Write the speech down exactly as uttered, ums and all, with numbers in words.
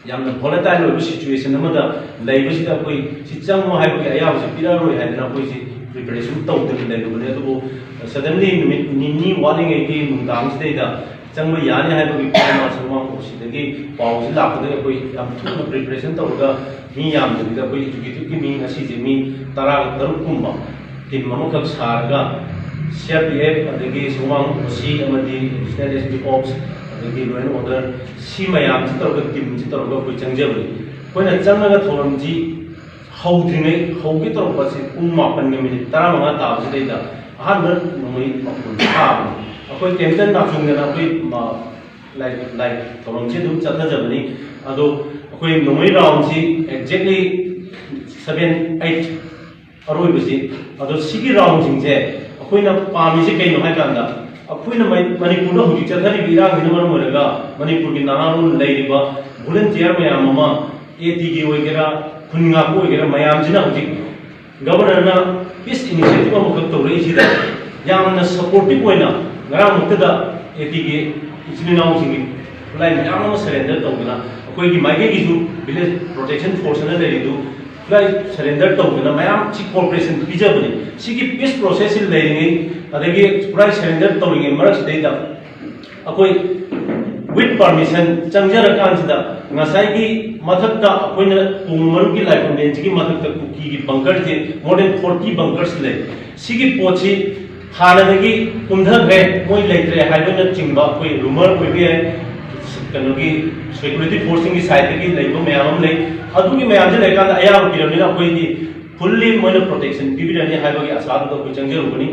ꯌꯥꯝꯅ volatile ꯑꯣꯏꯕ situation ꯑꯃꯗ ꯂꯩꯕꯁꯤꯗ ꯑꯩꯈꯣꯏ ꯁꯤ ꯆꯪꯉꯣ ꯍꯥꯏꯕꯒꯤ ꯑꯌꯥꯕꯁꯤ ꯄꯤꯔꯛꯑꯔꯣꯏ ꯍꯥꯏꯗꯅ ꯑꯩꯈꯣꯏꯁꯤ preparation ꯇꯧꯗꯅ ꯂꯩꯔꯨꯕꯅꯦ꯫ ꯑꯗꯨꯕꯨ suddenly ꯅꯨꯃꯤꯠ ꯅꯤꯅꯤ ꯋꯥꯠꯂꯤꯉꯩꯒꯤ ꯅꯨꯡꯗꯥꯡꯁꯤꯗꯩꯗ ꯆꯪꯕ ꯌꯥꯅꯤ ꯍꯥꯏꯕꯒꯤ ꯄꯥꯎ ꯁꯪꯃꯥꯡ ꯑꯣꯁꯤꯗꯒꯤ ꯄꯥꯎꯁꯤ ꯂꯥꯛꯄꯗꯒꯤ ꯑꯩꯈꯣꯏ ꯌꯥꯝ ꯊꯨꯅ preparation ꯇꯧꯔꯒ ꯃꯤ ꯌꯥꯝꯗꯕꯤꯗ ꯑꯩꯈꯣꯏ executive ꯀꯤ ꯃꯤ ꯉꯁꯤꯁꯦ ꯃꯤ ꯇꯔꯥꯒ ꯇꯔꯨꯛ ꯀꯨꯝꯕ team ꯑꯃꯈꯛ ꯁꯥꯔꯒ C R P F ꯑꯗꯒꯤ ꯁꯪꯃꯥꯡ O C ꯑꯃꯗꯤ Additional S P Ops ꯑꯗꯒꯤ Law and Order ꯁꯤ ꯃꯌꯥꯝꯁꯤ ꯇꯧꯔꯒ team ꯁꯤ ꯇꯧꯔꯒ ꯑꯩꯈꯣꯏ ꯆꯪꯖꯕꯅꯤ꯫ ꯑꯩꯈꯣꯏꯅ ꯆꯪꯉꯒ ꯊꯧꯔꯝꯁꯤ ꯍꯧꯗ꯭ꯔꯤꯉꯩ ꯍꯧꯒꯦ ꯇꯧꯔꯛꯄꯁꯤ ꯄꯨꯡ ꯃꯥꯄꯟꯒ minute ꯇꯔꯥꯃꯉꯥ ꯇꯥꯕꯁꯤꯗꯩꯗ ꯑꯍꯥꯟꯕ ꯅꯣꯡꯃꯩ ꯃꯈꯣꯟ ꯇꯥꯕꯅꯤ꯫ ꯑꯩꯈꯣꯏ ꯀꯩꯝꯇ ꯅꯥꯆꯨꯡꯗꯅ ꯑꯩꯈꯣꯏ ꯃ-, ꯂꯥꯏ ꯂꯥꯏ ꯊꯧꯔꯝꯁꯤ ꯑꯗꯨꯝ ꯆꯠꯊꯖꯕꯅꯤ꯫ ꯑꯗꯣ ꯑꯩꯈꯣꯏ ꯅꯣꯡꯃꯩ round ꯁꯤ exactly seven eight ꯑꯔꯣꯏꯕꯁꯤ꯫ ꯑꯗꯣ ꯁꯤꯒꯤ round ꯁꯤꯡꯁꯦ ꯑꯩꯈꯣꯏꯅ ꯄꯥꯝꯃꯤꯁꯦ ꯀꯩꯅꯣ ꯍꯥꯏ ꯀꯥꯟꯗ, ꯑꯩꯈꯣꯏꯅ ꯃꯅꯤ-, ꯃꯅꯤꯄꯨꯔꯗ ꯍꯧꯖꯤꯛ ꯆꯠꯊꯔꯤꯕ ꯏꯔꯥꯡꯁꯤꯅ ꯃꯔꯝ ꯑꯣꯏꯔꯒ ꯃꯅꯤꯄꯨꯔꯒꯤ ꯅꯍꯥꯔꯣꯜ ꯂꯩꯔꯤꯕ volunteer ꯃꯌꯥꯝ ꯑꯃ, A T K ꯑꯣꯏꯒꯦꯔꯥ, ꯈꯨꯟ ꯉꯥꯛꯄ ꯑꯣꯏꯒꯦꯔꯥ, ꯃꯌꯥꯝꯁꯤꯅ ꯍꯧꯖꯤꯛ Governor ꯅ peace initiative ꯑꯃꯈꯛ ꯇꯧꯔꯛꯏꯁꯤꯗ ꯌꯥꯝꯅ supportive ꯑꯣꯏꯅ ꯉꯔꯥꯡꯃꯛꯇꯗ A T K ꯏꯆꯤꯟ ꯏꯅꯥꯎꯁꯤꯡꯒꯤ ꯈꯨꯠꯂꯥꯏ ꯃꯌꯥꯝ ꯑꯃ surrender ꯇꯧꯗꯅ, ꯑꯩꯈꯣꯏꯒꯤ ꯃꯥꯏꯀꯩꯒꯤꯁꯨ Village Protection Force ꯅ ꯂꯩꯔꯤꯗꯨ ꯈꯨꯠꯂꯥꯏ surrender ꯇꯧꯗꯅ ꯃꯌꯥꯝ ꯁꯤ cooperation ꯄꯤꯖꯕꯅꯤ꯫ ꯁꯤꯒꯤ peace process ꯁꯤ ꯂꯩꯔꯤꯉꯩ, ꯑꯗꯒꯤ ꯈꯨꯠꯂꯥꯏ surrender ꯇꯧꯔꯤꯉꯩ ꯃꯔꯛꯁꯤꯗꯩꯗ ꯑꯩꯈꯣꯏ with permission ꯆꯪꯖꯔꯀꯥꯟꯁꯤꯗ ꯉꯁꯥꯏꯒꯤ ꯃꯊꯛꯇ ꯑꯩꯈꯣꯏꯅ ꯀꯣꯡ ꯃꯔꯨꯞꯀꯤ ꯂꯥꯏꯐꯝꯂꯦꯟꯁꯤꯒꯤ ꯃꯊꯛꯇ ꯀꯨꯀꯤꯒꯤ bunker ꯁꯦ more than forty bunkers ꯂꯩ꯫ ꯁꯤꯒꯤ ꯄꯣꯠꯁꯤ ꯍꯥꯟꯅꯗꯒꯤ ꯀꯨꯝꯊꯈ꯭ꯔꯦ, ꯃꯣꯏ ꯂꯩꯇ꯭ꯔꯦ ꯍꯥꯏꯕꯅꯆꯤꯡꯕ ꯑꯩꯈꯣꯏ rumor ꯑꯣꯏꯕ ꯌꯥꯏ, ꯀꯩꯅꯣꯒꯤ security force ꯁꯤꯡꯒꯤ side ꯇꯒꯤ ꯂꯩꯕ ꯃꯌꯥꯝ ꯑꯃ ꯂꯩ꯫ ꯑꯗꯨꯒꯤ ꯃꯌꯥꯝꯁꯦ ꯂꯩꯔꯀꯥꯟꯗ ꯑꯌꯥꯕ ꯄꯤꯔꯕꯅꯤꯅ ꯑꯩꯈꯣꯏꯗꯤ fully ꯃꯣꯏꯅ protection ꯄꯤꯕꯤꯔꯅꯤ ꯍꯥꯏꯕꯒꯤ ꯑꯁꯥꯗꯨꯗ ꯑꯩꯈꯣꯏ ꯆꯪꯖꯔꯨꯕꯅꯤ꯫